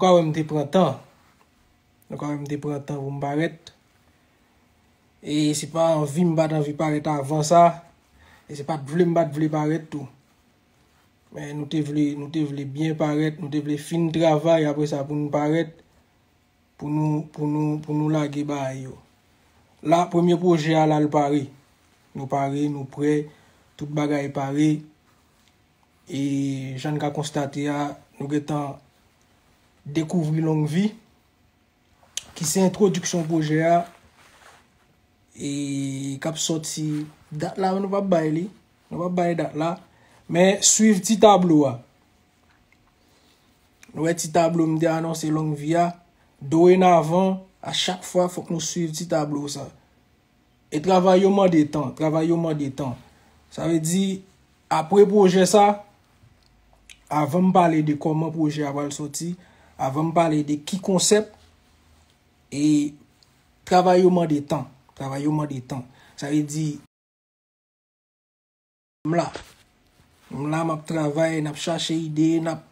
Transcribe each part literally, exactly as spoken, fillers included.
Ou ka wè m te pran tan. Ou ka wè m te pran tan pou m parèt. E se pa anvi m pa t anvi parèt avan sa. E se pa t vle m pa t vle parèt tou. Men nou te vle, nou te vle byen parèt, nou te vle fin travay, apre sa pou nou parèt, pou nou, pou nou, pou nou lage bagay yo. La, premye pwojè a la, l pare. Nou pare, nou prè, tout bagay pare. E jan n ka konstate a, nou gentan dekouvri Long Vi, ki se entwodiksyon pwojè a, e k ap sòti dat la, nou p ap bay li. Nou p ap bay dat la. Men swiv ti tablo a. Nou wè ti tablo m te anonse Long Vi a. Dorenavan, a chak fwa, fòk nou swiv ti tablo sa. E travay yo mande tan, travay yo mande tan. Sa vle di, apre pwojè sa, avan m pale de kòman pwojè a pral sòti, avan m pale de ki konsèp, e travay yo mande tan, travay yo mande tan. Sa vle di, m la. M la, m ap travay, n ap chache ide, n ap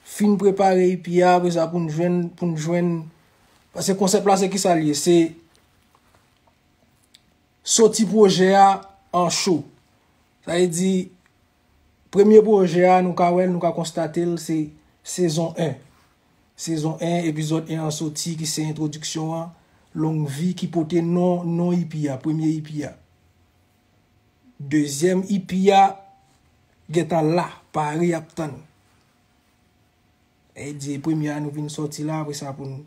fin prepare E P a, apre sa pou n jwenn, pou n jwenn, paske konsèp la se kisa l ye? Se soti pwojè a an cho. Sa vle di, premye pwojè a, nou ka wè l, nou ka konstate l, se sezon en. Sezon en, epizòd en an soti, ki se entwodiksyon an, Long Vi, ki pote non, non E P a, premye E P a. Dezyèm E P a gentan la, pare ap tann. E di premye a nou vin sòti la, apre sa pou nou,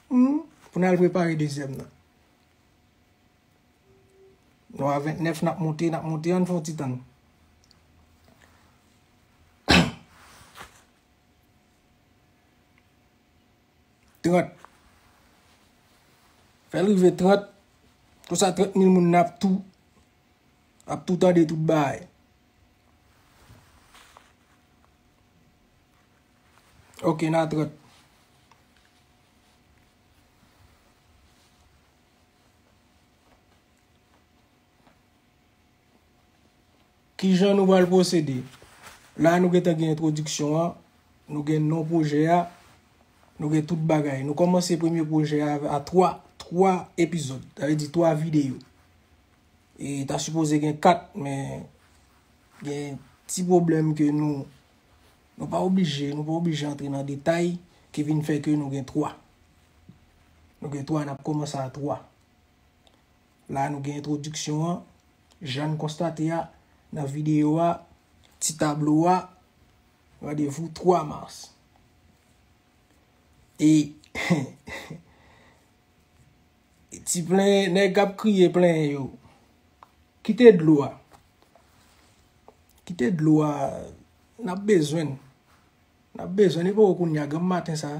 hmm, pou n al prepare dezyèm nan. Nou a ventnèf, n ap monte, n ap monte, ann fè yon ti tann. Trant. Fè l rive trant. Konsa trant mil moun nan ap tou, ap tou tande tout bagay. Ok, n a trant. Kijan nou pral pwosede? La, nou gentan gen entwodiksyon an, nou gen non pwojè a, nou gen tout bagay. Nou kòmanse premye pwojè a a twa, twa epizòd, sa vle di twa videyo. E ta sipoze gen kat, men gen ti pwoblèm ke nou, nou pa oblije, nou pa oblije antre nan detay ki vin fè ke nou gen twa. Nou gen twa, n ap kòmanse a twa. La, nou gen entwodiksyon an, jan n konstate a, nan videyo a, ti tablo a, randevou twa mas. E ti plenyen, nèg k ap kriye plenyen yo. Kite dlo a. Kite dlo a. N ap bezwen l. N ap bezwen l. E poko kounye a, granm maten sa.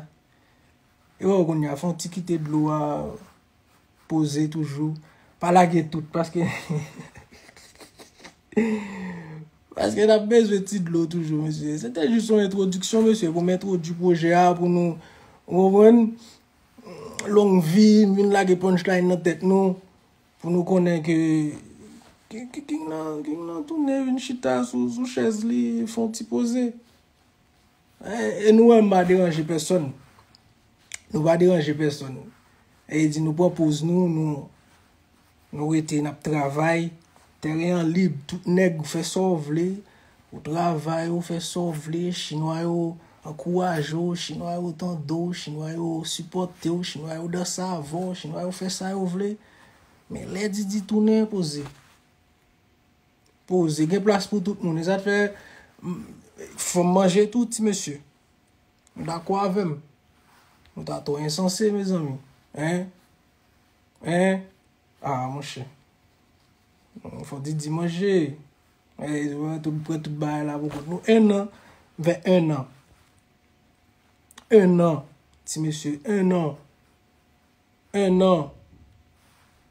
E poko kounye a, fè yon ti kite dlo a poze toujou. Pa lage tout, paske, paske n ap bezwen ti dlo toujou, mesye. Se te jis yon entwodiksyon, mesye, pou m entwodui pwojè a, pou nou, ou konprann? Long Vi, m vin lage punchline nan tèt nou, pou nou konnen ke, ke, ke King nan, King nan tounen vin chita sou, sou chèz li, fè yon ti poze. E, e nou wè m pa deranje pèsonn. Nou pa deranje pèsonn. E di nou pran poz nou, nou, nou rete, n ap travay. Teren an lib, tout nèg, ou fè sa w vle. Ou travay, ou fè sa w vle. Chinwa yo ankouraje w, Chinwa yo tande w, Chinwa yo sipòte w, Chinwa yo danse avè w, Chinwa yo fè sa yo vle. Men lè Didi tounen, poze. Poze, gen plas pou tout moun. E sa t fè, m, fò m manje tou, ti mesye. Nou dakò avè m? Nou ta twò ensanse, mezanmi. Hein? Hein? Ah, monchè. Fò Didi manje. Eh, tout, pran tout bagay la pou kont nou. En an, m fè en an. En an, ti mesye, en an. En an.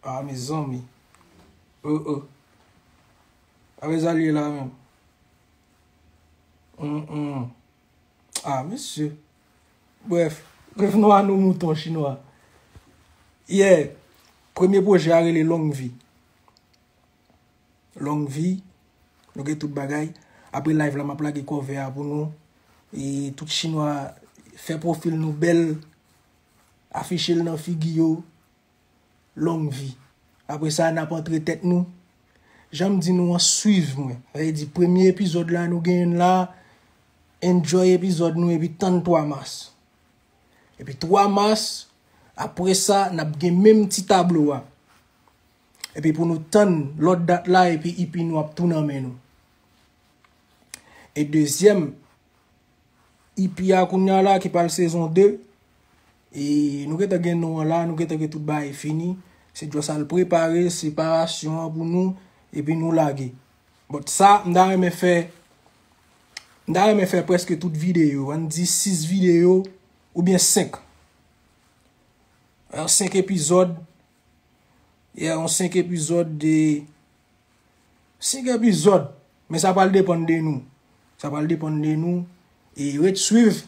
Ah, mezanmi. Oh, oh. Avè sa l ye la menm. Hum, hum. Ah, mesye. Brèf, revenons à nos moutons chinwa. Yeah. Premye pwojè a rele Long Vi. Long Vi. Nou gen tout bagay. Apre live la, m ap lage cover a pou nou. E tout chinwa fè pwofil nou bèl, afiche l nan figi yo, long vi. Apre sa, n ap antre tèt nou. Jan m di nou an, swiv mwen. Sa vle di, premye epizòd la, nou genyen l la, enjoy epizòd nou, epi tann twa mas. Epi twa mas, apre sa, n ap gen menm ti tablo a. Epi pou nou tann lòt dat la, epi ipi nou ap tou nan men nou. E dezyèm, ipi a kounye a la ki pral sezon de, e nou gentan gen non an la, nou gentan gen tout bagay fini. Se just al prepare separasyon an pou nou, epi nou lage. But sa, m ta renmen fè, m ta renmen fè prèske tout videyo, ann di sis videyo oubyen senk. Yon senk epizòd, yeah, yon senk epizòd de, senk epizòd. Men sa pral depann de nou. Sa pral depann de nou. E ret swiv.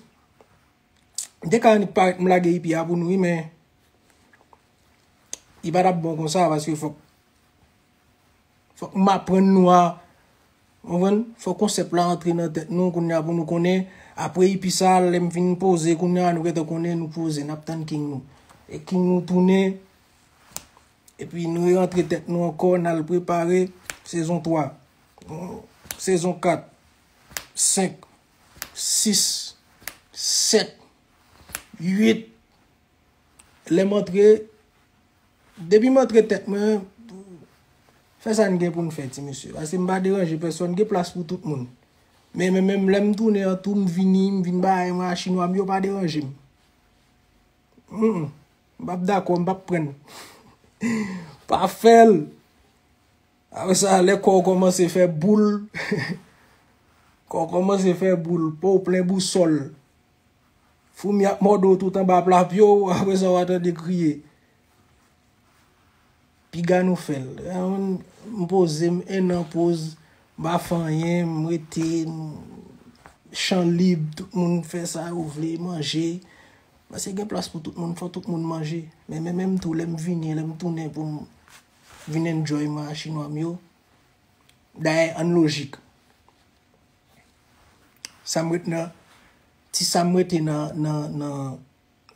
M te ka annik parèt m lage ipi a pou nou, wi, men li pa t ap bon konsa, paske fòk, fòk m aprann nou a, w konprann? Fòk konsèp la antre nan tèt nou, kounye a pou nou konnen. Apre ipi sa, lè m fin poze, kounye a nou gentan konnen nou poze, n ap tann king nou. E king nou tounen, epi nou rantre tèt nou ankò, n al prepare sezon twa, sezon kat, senk, sis, sèt, uit. Lè m antre, depi m antre tèt mwen, fè sa n gen pou n fè, ti mesye. Paske m pa deranje pèsòn, gen plas pou tout moun. Men, men, menm lè m tounen an tou, m vini, m vin bay mwen a chinwa m yo, pa deranje m. Mm, mm. M p ap dakò, m p ap pran. Pa fè l. Apre sa, lè kò w kòmanse fè boul, kò w kòmanse fè boul, po w plen bousòl, foumi ap mòde w tout anba pla pye w, apre sa w a tande kriye. Piga nou fè l. M poze m, en an poz, m pa fè anyen, m rete, m, chan lib, tout moun fè sa yo vle, manje. Paske gen plas pou tout moun, fò tout moun manje. Men, men menm tou, lè m vini, lè m tounen pou m vin enjoy mwen a chinwa m yo. Dayè, ann lojik. Sa m ret nan, ti sa m rete nan, nan, nan,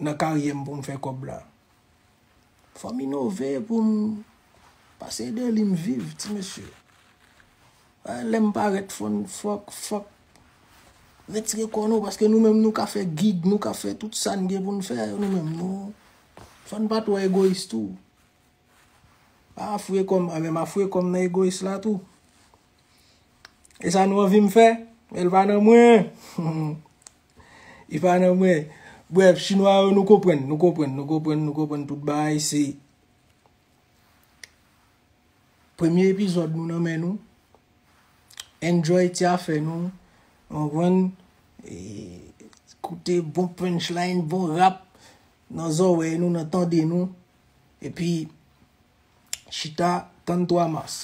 nan karyè m pou m fè kòb la. Fò m inove pou m pase de li m viv, ti mesye. Lè m parèt, fò n, fòk, fòk retire kò nou, paske nou menm nou ka fè gig, nou ka fè tout sa n gen pou n fè, nou menm nou, fò n pa twò egoyis tou. Pa afouye kò m, a, men m afouye kò m nan egoyis la tou. E sa nou anvi m fè, men l pa nan mwen. Li pa nan mwen. Brèf, chinwa yo, nou konprann, nou konprann, nou konprann, nou konprann tout bagay, se premye epizòd nou nan men nou. Enjoy ti afè nou. Ou konprann? E, koute bon punchline, bon rap nan zòrèy nou, nan tande nou. Epi, chita, tann twa mas.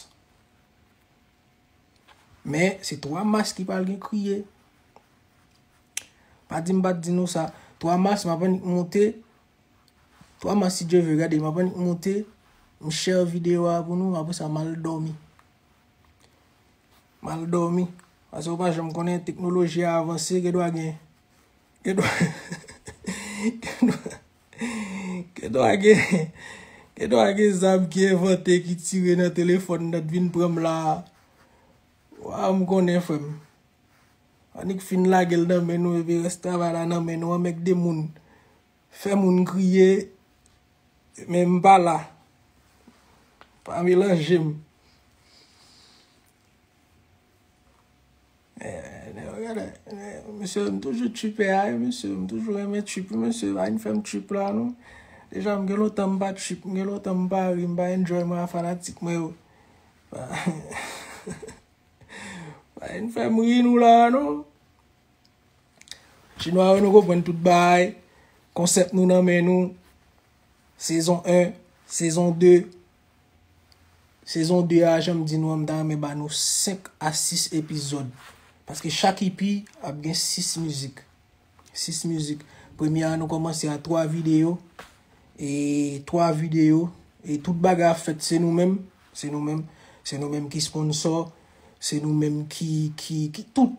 Men, se twa mas ki pral gen kriye. Pa di m pa t di nou sa. Twa mas, m ap annik monte. Twa mas, si Dye vle, gade, m ap annik monte. M share videyo a pou nou, apre sa, m al dòmi. M al dòmi. Paske ou pa janm konnen, teknoloji a avanse, gen dwa gen, gen dwa, gen dwa, gen dwa gen, gen dwa gen zam ki envante, ki tire nan telefòn nan, t vin pran m la. Waw, m konnen, frè m. Annik fin lage l nan men nou, epi rès travay la nan men nou, anmègde moun. Fè moun kriye, men m pa la. Pa melanje m. Eh, eh, mesye, m toujou tripè a, mesye, m toujou renmen trip, mesye, pa vin fè m trip la, non. Deja, m gen lontan m pa trip, m gen lontan m pa ri, m pa enjoy mwen a fanatik mwen yo. Pa, pa vin fè m ri nou la, non. Chinwa yo, nou konprann tout bagay. Konsèp nou nan men nou. Sezon en, sezon de. Sezon de a, jan m di nou an, m ta renmen ba nou senk a sis epizòd. Paske chak ipi ap gen sis mizik. Sis mizik. Premye a, nou kòmanse a twa videyo. E twa videyo. E tout bagay ap fèt, se nou menm. Se nou menm. Se nou menm ki sponsò. Se nou menm ki, ki, ki tout.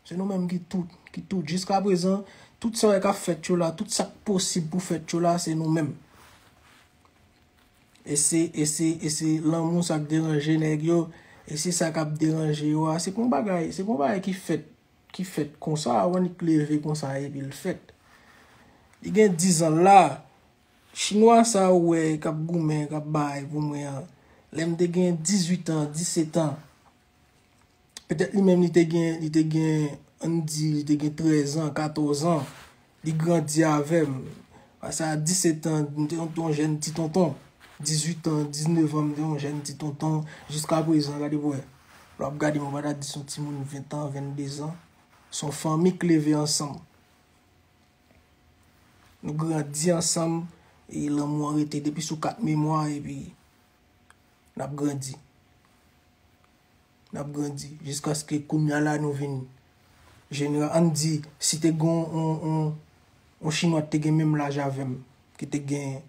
Se nou menm ki tout, ki tout. Jiska prezan, tout sa w wè k ap fèt yo la, tout sa k posib pou fèt yo la, se nou menm. E se, e se, e se lanmou sa k deranje nèg yo, e se sa k ap deranje yo a. Se pa yon bagay, se pa yon bagay ki fèt, ki fèt konsa, w annik leve konsa epi l fèt. Li gen diz an la, chinwa sa ou wè k ap goumen, k ap bay pou mwen an, lè m te gen dizuit an, disèt an, petèt li menm li te gen, li te gen, ann di, li te gen trèz an, katòz an, li grandi avè m. Paske a disèt an, m te yon, yon jèn ti tonton. Dizuit an, diznèf an, m te yon jèn ti tonton. Jiska prezan, gade pou wè. Lè w ap gade m, ou pa ta di se yon timoun ven an, venndezan. Se yon fanmi k leve ansanm. Nou grandi ansanm, e lanmou an rete depi sou kat memwa, epi n ap grandi. N ap grandi, jiskaske kounye a la nou vin jenera-, ann di, si te gen yon, yon, yon, yon chinwa ki te gen menm laj avè m, ki te gen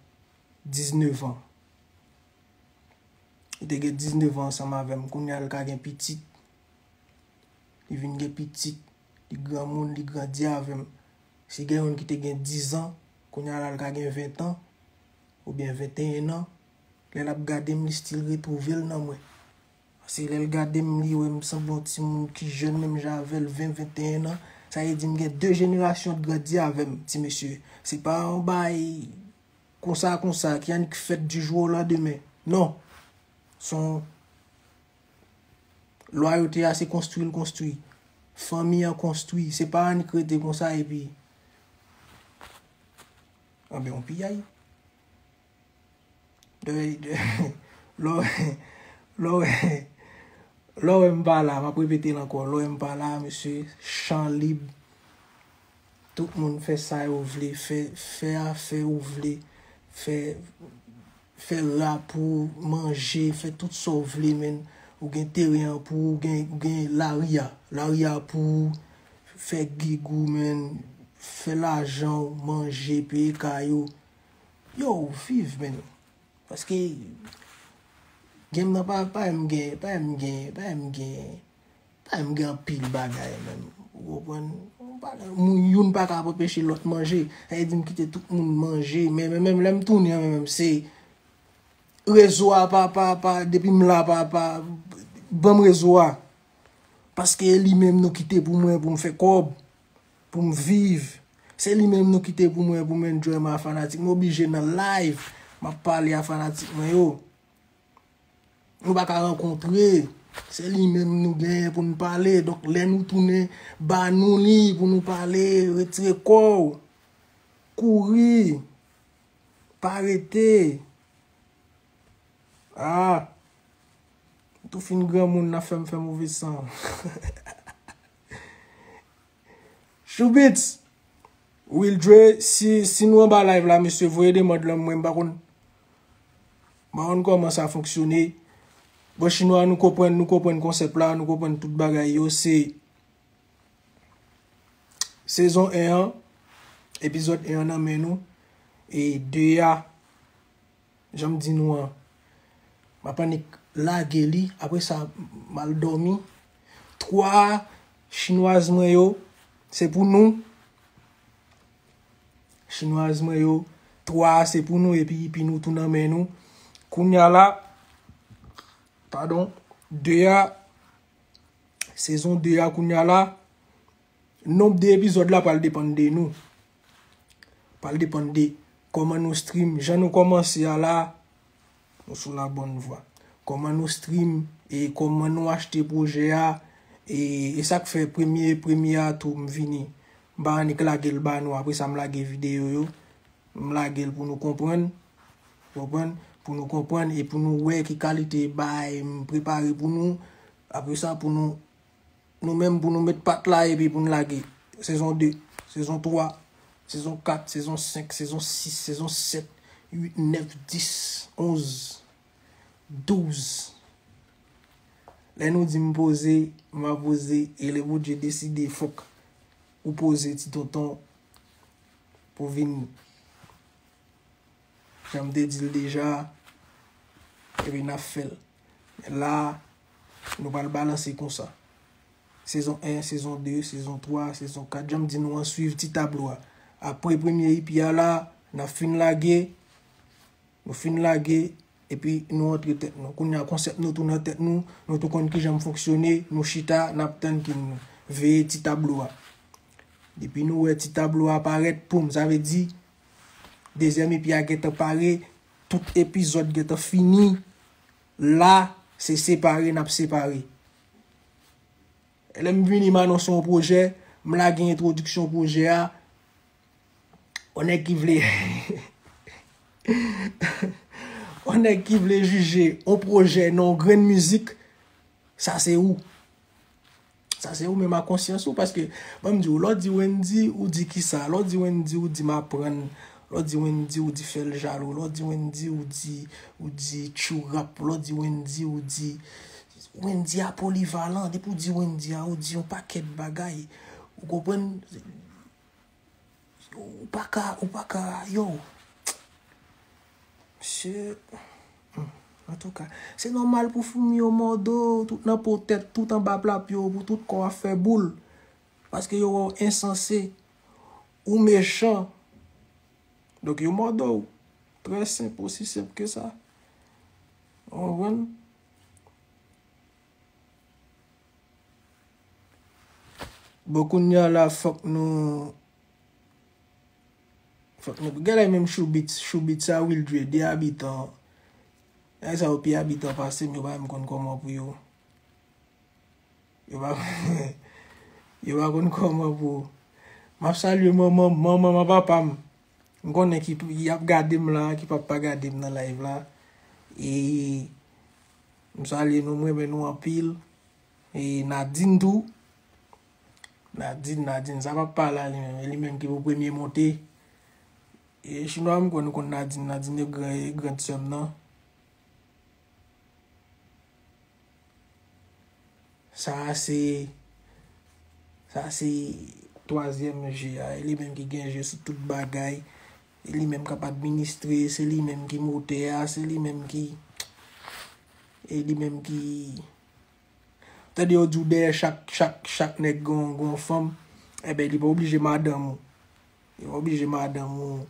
diznèf an. Li te gen diznèf an ansanm avè m. Kounye a l ka gen pitit. Li vin gen pitit. Li granmoun, li grandi avè m. Si gen youn ki te gen diz an, kounye a la l ka gen ven an, oubyen venteyen an. Lè l ap gade m, li still retwouve l nan mwen. Paske lè l gade m, li wè m sanble yon timoun ki jèn menm jan avè l, ven, venteyen an. Sa vle di m gen de jenerasyon k grandi avè m, ti mesye. Se pa yon bagay konsa, konsa, ki annik fèt du jour au lendemain. Non. Se yon lwayote a, se konstwi l konstwi. Fanmi an konstwi. Se pa annik rete konsa epi, anben, yon piyay. De, de, lè w, lè w, lè w wè m pa la, m ap repete l ankò, lè w wè m pa la, mesye, chan lib. Tout moun fè sa yo vle, fè, fè afè ou vle, fè, fè rap ou, manje, fè tout sa w vle, menn. Ou gen teren an pou ou, ou gen, ou gen lari a. Lari a pou ou, fè gig ou, menn. Fè lajan w, manje, peye kay ou. Yo, viv, menn. Paske game nan pa, pa menm gen, pa menm gen, pa menm gen, pa menm gen anpil bagay menm. Ou konprann? Yon bagay, moun youn pa ka anpeche lòt manje. Sa vle di m kite tout moun manje. Men, men, menm lè m tounen an, men, menm se rezo a pa, pa, pa, depi m la, pa, pa, ban m rezo a. Paske e li menm nou kite pou mwen, pou m fè kòb, pou m viv. Se li menm nou kite pou mwen, pou m enjoy mwen a fanatik. M oblije nan live, m ap pale a fanatik mwen yo. Nou pa ka rankontre. Se li menm nou genyen pou n pale. Donk, lè nou tounen, ba nou li pou nou pale, retire kò w. Kouri. Pa rete. Ah! M tou fin granmoun, n ap fè m fè move san. Shoubits! Wildre, si, si nou anba live la, mesye, voye demann lan, mwen, m pa konn, m pa konn kòman sa fonksyone. Bon, chinwa, nou konprann, nou konprann konsèp la, nou konprann tout bagay yo, se sezon en an, epizòd en an nan men nou, e de a, jan m di nou an, m ap annik lage li, apre sa, m al dòmi. Twa chinwaz mwen yo, se pou nou. Chinwaz mwen yo, twa a se pou nou, epi, epi nou tou nan men nou. Kounye a la, padon, de a, sezon de a kounye a la, nonb de epizòd la pral depann de nou. Pral depann de kòman nou stream, jan nou kòmanse a la, nou sou la bòn vwa. Kòman nou stream, e kòman nou achte pwojè a, e, e sa k fè premye, premye a tou m vini. M pa annik lage l ba nou, apre sa m lage videyo yo. M lage l pou nou konprann. Konprann? Pou nou konprann e pou nou wè ki kalite bagay m prepare pou nou. Apre sa, pou nou, nou menm, pou nou met pat la epi pou n lage. Sezon de, sezon twa, sezon kat, sezon senk, sezon sis, sezon sèt, uit, nèf, dis, onz, douz. Lè nou di m poze, m a poze, e lè Bondye deside, fòk ou poze, ti tonton, pou vini. Jan m te di l deja, epi n ap fè l. Men la, nou pral balanse konsa. sezon en, sezon de, sezon twa, sezon kat. Jan m di nou an, swiv ti tablo a. Apre premye E P a la, n ap fin lage, nou fin lage, epi nou antre tèt nou. Kounye a, konsèp nou tou nan tèt nou, nou tou konn kijan m fonksyone, nou chita, n ap tann ki nou veye ti tablo a. Depi nou wè ti tablo a parèt, poum, sa vle di, dezyèm E P a gentan pare, tout epizòd gentan fini. La, se separe n ap separe. Lè m vini, m anonse yon pwojè, m lage entwodiksyon pwojè a. On nèg ki vle, on nèg ki vle jije yon pwojè nan yon grenn mizik, sa se ou. Sa se ou menm ak konsyans ou, paske, ban m di w, lè w di Wendy, ou di kisa? Lè w di Wendy, ou di m aprann. Lè w di Wendy, ou di fè l jalou. Lè w di Wendy, ou di, ou di tchou rap. Lè w di Wendy, ou di, Wendy a polivalan. Depi w di Wendy a, ou di yon pakèt bagay. Ou konprann? Ou pa ka, ou pa ka, yo. Mesye, hmm, antouka, se nòmal pou foumi yo mòde w, tout nan po tèt, tout anba pla pye w, pou tout kò w ap fè boul. Paske yo wè w ensanse, ou mechan. Donk, yo mòde w. Trè senp, osi senp ke sa. Ou konprann? Bon, kounye a la, fòk nou, fòk nou, gade menm Choubits, Choubits a Wildre, de abitan. Nèg sa yo pi abitan pase m, yo pa menm konn kòman pou yo. Yo pa, yo pa konn kòman pou. M ap salye manman, manman m ak papa m. M konnen ki, y ap gade m la, ki p ap pa gade m nan live la. E m salye nou, m renmen nou anpil. E Nadine tou. Nadine, Nadine, sa p ap pale a li menm. E li menm ki pou premye monte. E Chinwa, m kwè nou konn Nadine. Nadine e gran, e gran sè m nan. Sa a se, sa a se twazyèm je a. E li menm ki gen je sou tout bagay. E li menm k ap administre, se li menm ki motè a, se li menm ki, e li menm ki, tande yo di w dèyè chak, chak, chak nèg gon, gon fanm, enben, li pa oblije madanm ou. Li pa oblije madanm ou.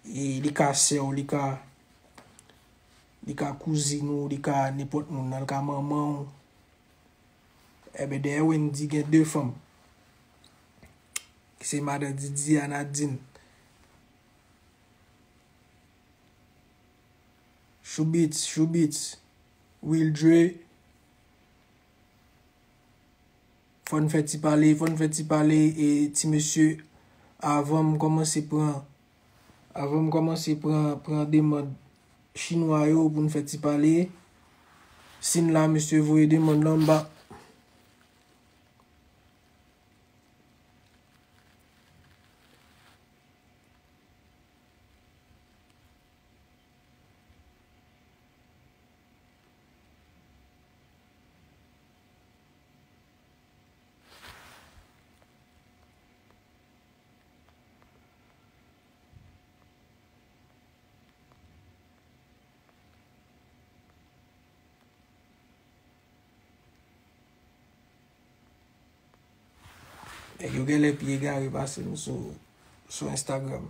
E li ka sè w, li ka, li ka kouzin ou, li ka nenpòt moun nan, li ka manman w. Enben, dèyè Wendy gen de fanm. Ki se madan Didi a Nadine. Choubits, Choubits, Wildre. Fò n fè ti pale, fò n fè ti pale, e ti mesye, avan m kòmanse pran, avan m kòmanse pran, pran demann chinwa yo pou n fè ti pale. Si n la, mesye, voye demann lan anba. Nèg yo genlè pi egare pase m sou, sou Instagram.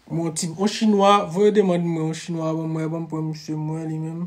Bon, ti, yon chinwa, voye demann mwen, yon chinwa, ban mwen, ban m pran misye mwen, li menm.